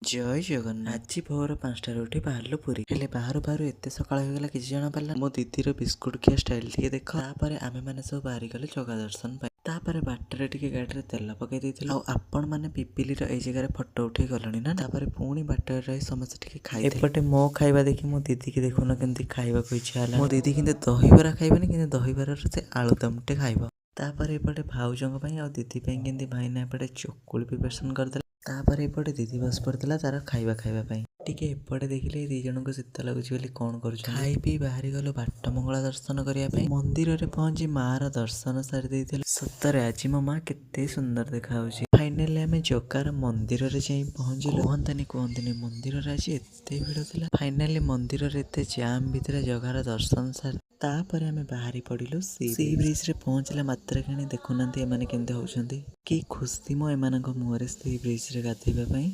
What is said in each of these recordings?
ଜୟ ଜଗନ୍ନାଥ। ଆଜି ଭୋର 5ଟାରୁ ଉଠି ବାହାରିଲୁ ପୁରୀ। ହେଲେ ବାହାରୁ ବାହାରୁ ଏତେ ସକାଳ ହେଇଗଲା, କିଛି ଜଣା ପଡ଼ିଲା। ମୋ ଦିଦିର ବିସ୍କୁଟ ଖିଆ ଷ୍ଟାଇଲ ଟିକେ ଦେଖ। ତାପରେ ଆମେ ମାନେ ସବୁ ବାହାରି ଗଲୁ ଜଗା ଦର୍ଶନ ପାଇଁ। ତାପରେ ବାଟରେ ଟିକେ ଗାଡ଼ିରେ ତେଲ ପକେଇ ଦେଇଥିଲୁ। ଆଉ ଆପଣ ମାନେ ପିପିଲିର ଏଇ ଜାଗାରେ ଫଟୋ ଉଠେଇ ଗଲଣି ନା? ତାପରେ ପୁଣି ବାଟରେ ରହି ସମସ୍ତେ ଟିକେ ଖାଇ। ଏପଟେ ମୋ ଖାଇବା ଦେଖି ମୋ ଦିଦିକି ଦେଖୁନ କେମିତି ଖାଇବାକୁ ଇଚ୍ଛା ହେଲା। ମୋ ଦିଦି କିନ୍ତୁ ଦହିବରା ଖାଇବନି, କିନ୍ତୁ ଦହିବରାର ସେ ଆଳୁଦମଟେ ଖାଇବ। ତାପରେ ଏପଟେ ଭାଉଜଙ୍କ ପାଇଁ ଆଉ ଦିଦି ପାଇଁ କେମିତି ଭାଇନା ଏପଟେ ଚକୁଳି ପ୍ରିପାରେସନ୍ କରିଦେଲେ। ତାପରେ ଏପଟେ ଦିଦି ବସି ପଡ଼ିଥିଲା ତାର ଖାଇବା ଖାଇବା ପାଇଁ। ଟିକେ ଏପଟେ ଦେଖିଲେ ଏଇ ଦି ଜଣଙ୍କୁ ଶୀତ ଲାଗୁଛି ବୋଲି କଣ କରୁଛନ୍ତି। ଖାଇ ପିଇ ବାହାରି ଗଲୁ ବାଟ ମଙ୍ଗଳା ଦର୍ଶନ କରିବା ପାଇଁ। ମନ୍ଦିରରେ ପହଞ୍ଚି ମାର ଦର୍ଶନ ସାରି ଦେଇଥିଲୁ। ସତରେ ଆଜି ମୋ ମା କେତେ ସୁନ୍ଦର ଦେଖାଯାଉଛି। ଫାଇନାଲି ଆମେ ଜଗାର ମନ୍ଦିରରେ ଯାଇ ପହଞ୍ଚିଲୁ। କୁହନ୍ତନି କୁହନ୍ତନି, ମନ୍ଦିରରେ ଆଜି ଏତେ ଭିଡ଼ ଥିଲା। ଫାଇନାଲି ମନ୍ଦିରରେ ଏତେ ଜାମ୍ ଭିତରେ ଜଗାର ଦର୍ଶନ ସାରି ତାପରେ ଆମେ ବାହାରି ପଡ଼ିଲୁ। ସି ବ୍ରିଜରେ ପହଞ୍ଚିଲା ମାତ୍ରକେ ଦେଖୁନାହାନ୍ତି ଏମାନେ କେମିତି ହଉଛନ୍ତି। କି ଖୁସି ମୋ ଏମାନଙ୍କ ମୁହଁରେ ସି ବ୍ରିଜରେ ଗାଧେଇବା ପାଇଁ।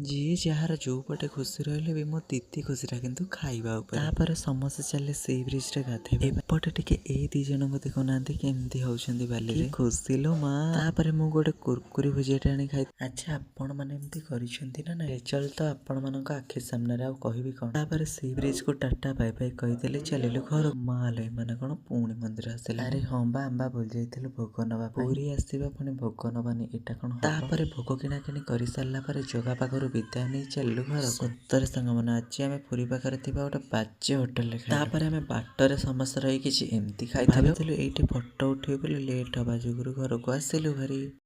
ଯିଏ ଯାହାର ଯୋଉ ପଟେ ଖୁସି ରହିଲେ ବି ମୋ ଦିଦି ଖୁସିଟା କିନ୍ତୁ ଖାଇବା ଉପରେ। ତାପରେ ସମସ୍ତେ ଚାଲିଲେ ସି ବ୍ରିଜରେ ଗାଧେଇବା। ଏପଟେ ଟିକେ ଏଇ ଦି ଜଣଙ୍କୁ ଦେଖୁନାହାନ୍ତି କେମିତି ହଉଛନ୍ତି ବାଲିରେ, ଖୁସି ଲୋ ମା। ତାପରେ ମୁଁ ଗୋଟେ କୁରକୁରି ଭୁଜିଆଟେ ଆଣି ଖାଇ। ଆଚ୍ଛା, ଆପଣ ମାନେ ଏମିତି କରିଛନ୍ତି ନା ନାଇଁ? ରେଜଲ୍ଟ ତ ଆପଣ ମାନଙ୍କ ଆଖି ସାମ୍ନାରେ, ଆଉ କହିବି କଣ? ତାପରେ ସି ବ୍ରିଜକୁ ଟାଟା ବାଇ ବାଇ କହିଦେଲି, ଚାଲିଲୁ ଘର। ମା ଲୋ, ଏମାନେ କଣ ପୁଣି ମନ୍ଦିର ଆସିଲେ? ଆରେ ହଁ ବା, ଆମ୍ବା ଭୁଲି ଯାଇଥିଲୁ ଭୋଗ ନବା ପାଇଁ। ପୁରୀ ଆସିବା ପୁଣି ଭୋଗ ନବାନି, ଏଇଟା କଣ? ତାପରେ ଭୋଗ କିଣା କିଣି କରିସାରିଲା ପରେ ଜଗା ପାଖରୁ ବିଦାୟ ନେଇ ଚାଲିଲୁ ଘର। ସତରେ ସାଙ୍ଗମାନେ, ଆଜି ଆମେ ପୁରୀ ପାଖରେ ଥିବା ଗୋଟେ ବାଜେ ହୋଟେଲରେ ଖାଇଲୁ। ତାପରେ ଆମେ ବାଟରେ ସମସ୍ତେ ରହି କିଛି ଏମିତି ଖାଇଥିଲୁ। ଭାବିଥିଲୁ ଏଇଠି ଫଟୋ ଉଠେଇବୁ ବୋଲି, ଲେଟ୍ ହବା ଯୋଗୁରୁ ଘରକୁ ଆସିଲୁ ଭାରି।